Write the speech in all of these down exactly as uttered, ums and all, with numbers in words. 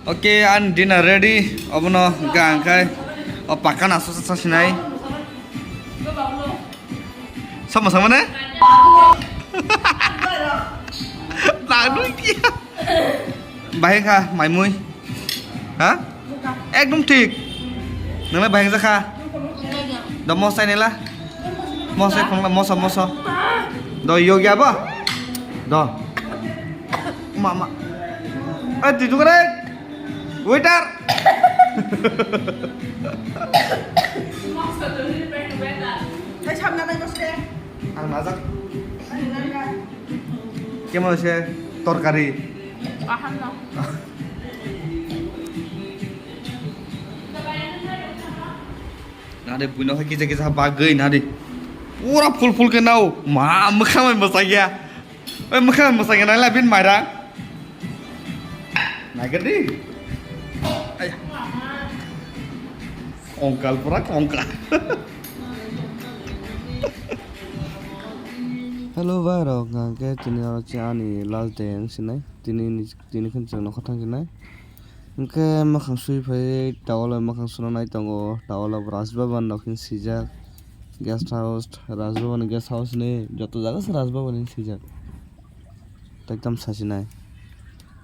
Oke, ani dinner ready. Obono gang khai. O pakka na sosa sosa sinai. Sama sama ne? Tangnwi dia. Bahai kha, maimui. Ha? Ekdom thik. Nang bahai jakha. Do mosai nela. Mosai khongla, moso, moso. Do yogya ba? Do. Mama. Eh, tui tukar, eh. Waiter. Ang najak. Kemo se torkari. Nade buino hai kisa kisa bagwi nade. Pura full full ke nao. Ma, mwkhang bai mwsakya. Oi, mwkhang bai mwsakya nai labin mairang. Naikhe di. Ai. Kongkal pura kongkal. Hello, bhai rok, hwnkhe tini oro ani last day wng sinai. Tini ni, tini khe chwng nokha thang sinai. Hwnkhe mwkhang sui phai towel bai mwkhang suna nai tongo. Towel bo Raj Bhavan rok hin swijak. Guest house, Raj Bhavan guest house ni joto jaga se Raj Bhavan hin swijak. Ekdam sasinai.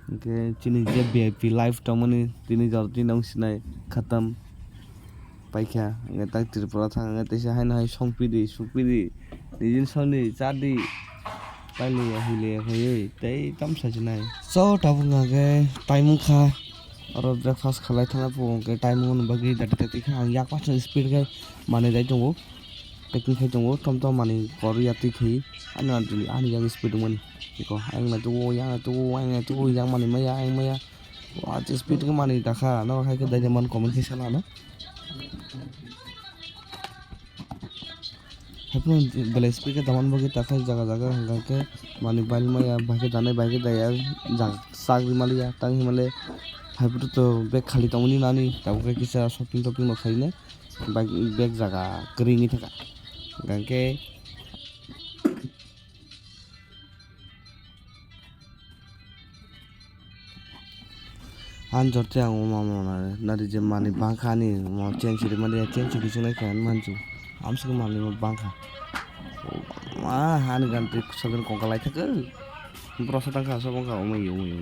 Hwnkhe chini je V I P life tongmani tini jor tini nang sinai khatam paikha. Hwnkhe tak Tripura thang hwnkhe teisa haino hai songpidi, sukpidi, nijin soni chadi. Pailiya huiliya khaiwi tei tam sasinai. So tabuk hwnkhe time wngkha. Oro breakfast khalai thangna phuo hwnkhe time wngmani bagwi dati dati kha ang yak paisa speed khe manwi dai tongo. Packing khai tongo, tom tom manwi kwrwi ya twi khai. Ani ani ani yang speed wngmani. Eko ayang nai tugo, yang nai tugo, ayang nai tugo, yang manwi maya, ayang maya. Wa, je speed khe manwi dakha, no hai khe dai man comment khai sana no. Haikhe belai speed khe daman bagwi takha jaga jaga hwnkha khe manwi bail maya, bai khe danai bai khe daya, jag-, chak ri maliya, tang hinmale hai phuru to bag khali tongmani nani, tabuk khe kisa shopping topping no khainai. Bag, bag jaga kwrwi wngwi thangkha. Hwnkhe ani jor tei ang omo omo nari je manwi bangkha ani omo chain siri mani chain siri swngnai khe ani manju amswk manwi bangkha. Ma hani gan twi sokin kongkha lai thangkha. Borok sa tangkha sa bangkha omo yo omo yo.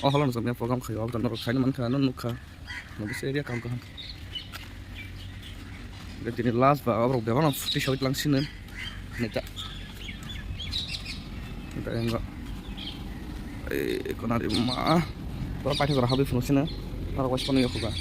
O hala no samya program khayo, aboni norok khaina mankha, ano nukha. Nokse area kam kaham. Tini last ba aborok bebak no phuti sawi tlang sini. Neta. Neta engo. Eh, konari ma. Tora paitha tora habwi phunuk sini. Norok waisa phano yokhuba.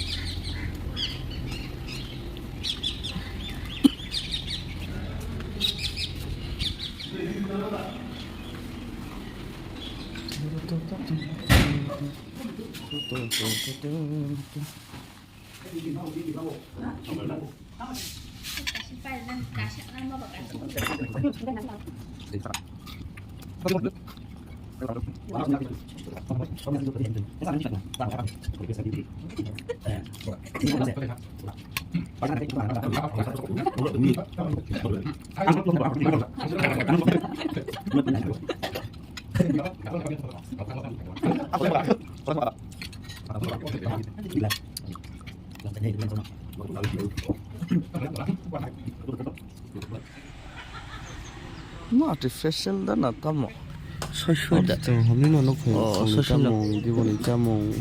No artificial da na tamo. Soi soi da. Ito, hamni no nuk phai. Oh, soi soi no. Chamung, diboni chamung,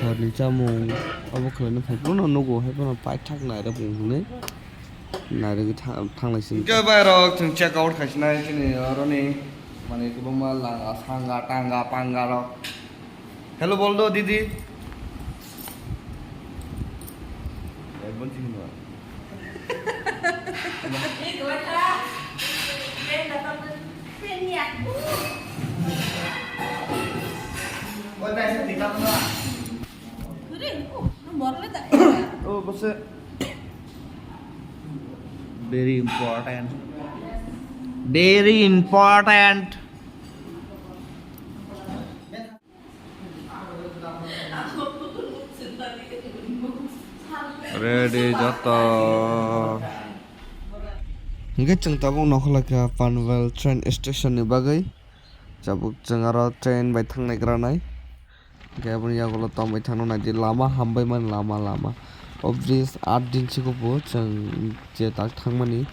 horni chamung, abo khlai no phai. Bono nugo hai bono paithak nai rok hinwi nai rok thang lai sini. Hwnkhe bai rok chwng check out khai sinai chini oroni mane kwbangma langa sanga tanga panga rok. Hello bol do didi. Eh, bol sini no. Oh, bose. Very important. Very important. Ready joto. Hingke chwng tabuk nokhola kha Panvel train station ni bagwi. Tabuk chwng aro train bai thangnai granai. Hingke aboni yagulo tongbai thangno naidi, lama hambai mani, lama, lama. O bridge aat din siko bo chwng je tak thangmani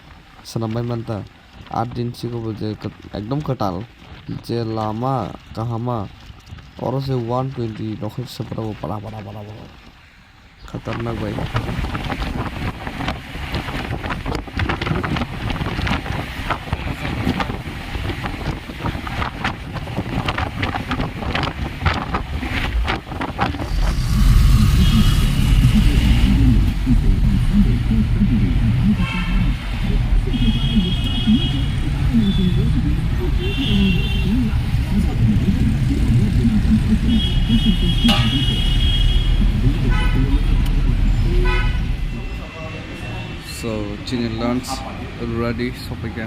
swnambai manta. Aat din siko bo je kwt-, ekdom kwtal. Je lama kahama. Oro se one twenty rok hai se para bo para, para, para, para. Khatarnak bai. So, chini lunch ready, sophaikha.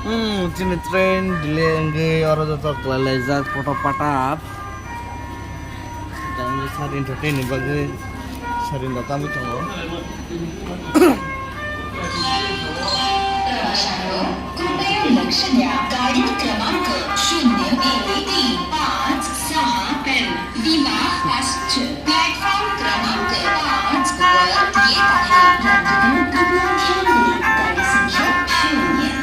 Hmm, chini train delay wngwi oro joto kwlai laijak, photo patap. Tangwi sari entertain ni bagwi sari no tangwi tongo. प्रवाशांनो, कृपया लक्ष द्या. गाडी क्रमांक शून्य एक तीन पाच सहा एम विमा passenger platform क्रमांक पाच वर येत आहे. यात्रीगण कृपया ध्यान दें, गाडी संख्या शून्य एक.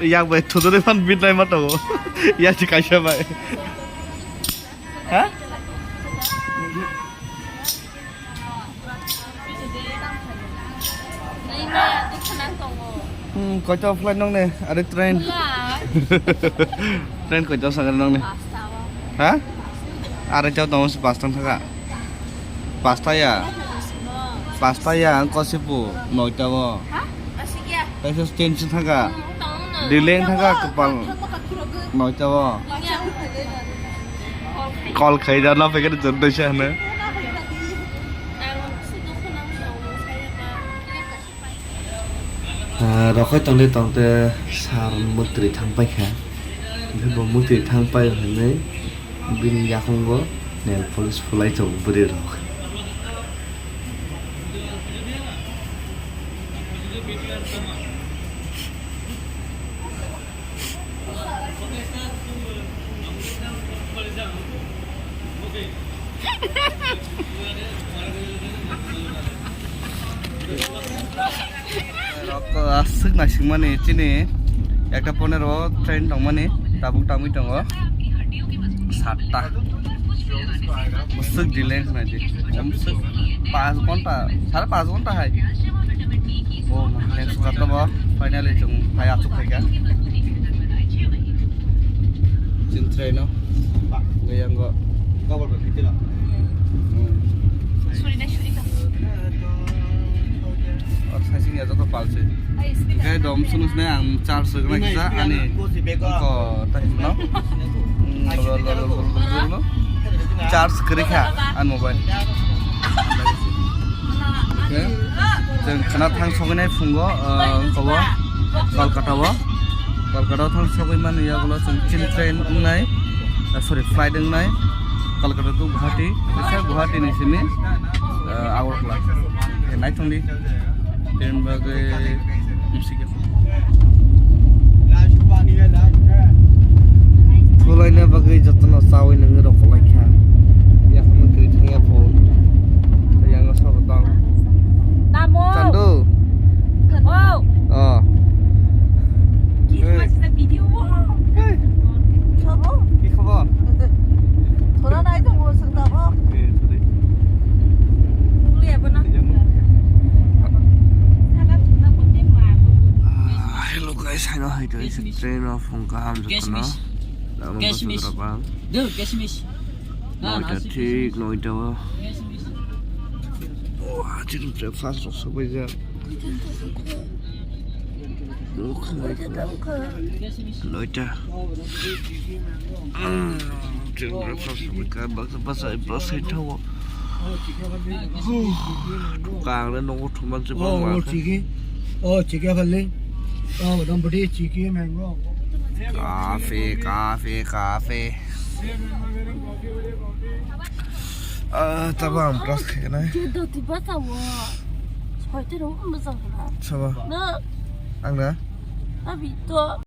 Yak bai thudurwi phan bit nai ma tongo. Yachi kaisa bai. Ha? Hmm, koito flight nong ne? Are train. Train koito sakar nong ne? Ha? Are chao tongo se pasta thaka. Pasta ya. Pasta ya ang kosipu noita o. Kaisa change thaka. Delay thaka kapal. Noita o. Call khai da na pekar jor doisa hana. Ah, rokhoi tongde tongde sar muktri thang paikha. Bo muktri thang pai hwnwi bini yakungo nail polish phulai tongo bwrwi rok. Rok aswk naisingmani chini ekta ponero train tongmani tabuk tangwi tongo satta. Bwswk delay wngkha naidi. Bwswk panch ghonta, sare panch ghonta hai. O, next ghonta bo finally chwng phai achuk phaikha. Chini train o. Gaya wngkha. Hmm. O, saising ya joto palse. Khe dom sunus ne ang charge rwgwna kisa ani ko ta hino. Charge kwrwi kha ani mobile. Khe chwng khna thang sogwi nai phungo, ah, kobo Kolkata o. Kolkata o thang sogwi mani yagulo chwng chini train wngnai, ah, sorry, flight wngnai. Kolkata to Guwahati, kisa Guwahati ni simi, ah, Agartala. Khe naithong di. Train bagwi msigi. Thulaina bagwi jotono chawi nangwi rw kwlai kha. Yakung kwrwi thangya phone. Yang sabo tong. Tamo. Chandu. Oh. Oh. Ki ma sina video mo. Train o phung kaham jotono. Kishmish. Kishmish. Dude, kishmish. Na, na, noita thik noita o. Kishmish. Wah, chini breakfast rok sobaijak. Noita. Chini breakfast sobaikha, baksa baksa baksa thango. Huh. Kang le nongo thumman se bang Oh, ma. Chiki. Oh, chiki phalli. Oh, dam budi chiki mango. Kafe, kafe, kafe. Ah, tabang brush khaina. Jiddo tiba tawo. Soite rong mujang kha. Saba. Na. Ang na. Abi to.